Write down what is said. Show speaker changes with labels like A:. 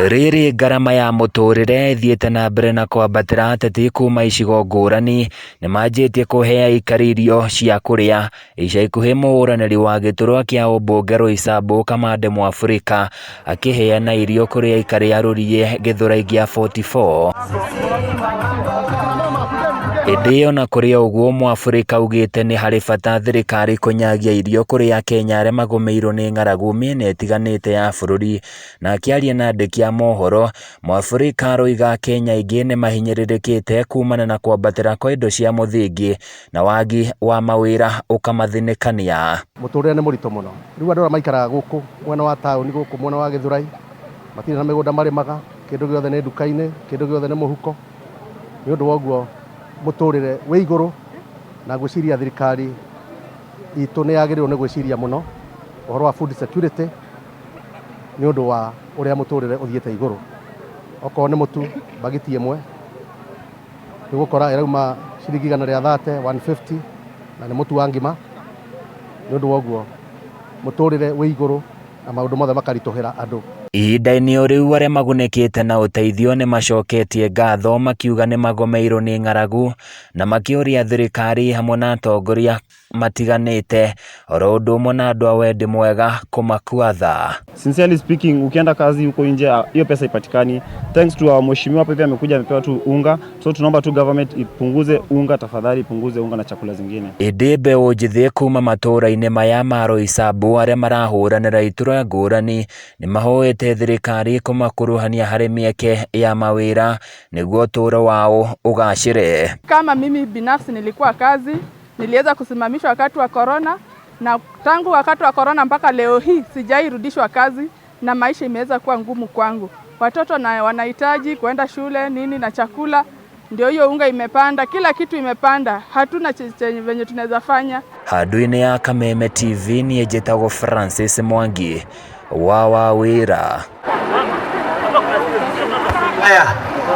A: Rĩrĩ ngarama ya mũtũrĩre ĩthiĩte na mbere na kwambatĩra, ateti kuma icigo ngũrani nĩmanjĩtie kũhe aikari irio cia kũrĩa. Ica ikuhĩ mũhũranĩri wa gĩturwa kĩa ũmbunge Roysambu Kamande Mũafrika akĩheana irio kũrĩ aikari a Rũriĩ Gĩthũrai gĩa 44. Ĩndĩ ona kũrĩ o ũguo Mũafrika augĩte nĩ harĩ bata thirikari kũnyagia irio kũrĩ akenya arĩa magũmĩirwo nĩ ng'aragu mĩena ĩtiganĩte ya bũrũri. Na akĩaria na andĩki a mohoro, Mũafrika aroiga akenya aingĩ nĩ mahinyĩrĩrĩkĩte kumana na kwambatĩra kwa indo cia mũthingi na wagi wa mawĩra ũkamathinĩkania.
B: Mũtũrĩre nĩ mũritũ mũno. Rĩu andũ arĩa maikaraga gũkũ mwena wa taũni gũkũ mwena wa Gĩthũrai matirĩ na mĩgũnda marĩmaga, kĩndũ gĩothe nĩ nduka-inĩ, kĩndũ gĩothe nĩ mũhuko. Nĩ ũndũ wa ũguo mũtũrĩre wĩ igũrũ na ngwĩciria thirikari itũ nĩ yagĩrĩirwo nĩ gwĩciria mũno ũhoro wa food security nĩ ũndũ wa ũrĩa mũtũrĩre ũthiĩte igũrũ. Okorwo nĩ mũtu mbagiti ĩmwe nĩ ũgũkora ĩrauma ciringi 130, 150 na nĩ mũtu wa ngima. Nĩ ũndũ wa ũguo mũtũrĩre wĩ igũrũ na maũndũ mothe makaritũhĩra andũ.
A: Ihinda-inĩ o rĩu arĩa magunĩkĩte na ũteithio nĩ macoketie ngatho makiuga nĩ magomeirwo nĩ ng'aragu na makĩũria thirikari hamwe na atongoria matiganĩte oro ũndũ ũmwe na andũ a wendi mwega kũmakua tha.
C: Sincerely speaking, ukienda kazi huko nje hiyo pesa ipatikani. Thanks to our mheshimiwa hapa hivi amekuja amepewa tu unga, so tunaomba tu government ipunguze unga tafadhali, ipunguze unga na chakula zingine.
A: Ĩndĩ mbeũ njĩthĩ kuma matũũra-inĩ maya ma Roysambu arĩa marahũranĩra iturwa ngũrani nĩ mahoete thirikari kũmakuruhania harĩ mĩeke ya mawĩra nĩguo ũtũũro wao ũgacĩre.
D: Kama mimi binafsi nilikuwa kazi, niliweza kusimamishwa wakati wa corona, na tangu wakati wa corona mpaka leo hii sijairudishwa kazi na maisha imeweza kuwa ngumu kwangu. Watoto na wanahitaji kuenda shule nini na chakula, ndio hiyo unga imepanda, kila kitu imepanda, hatuna chenye venye tunaweza fanya.
A: Handũ-inĩ ya Kameme TV niĩ njĩtagwo Francis Mwangi wa Wawĩra.
E: Haya.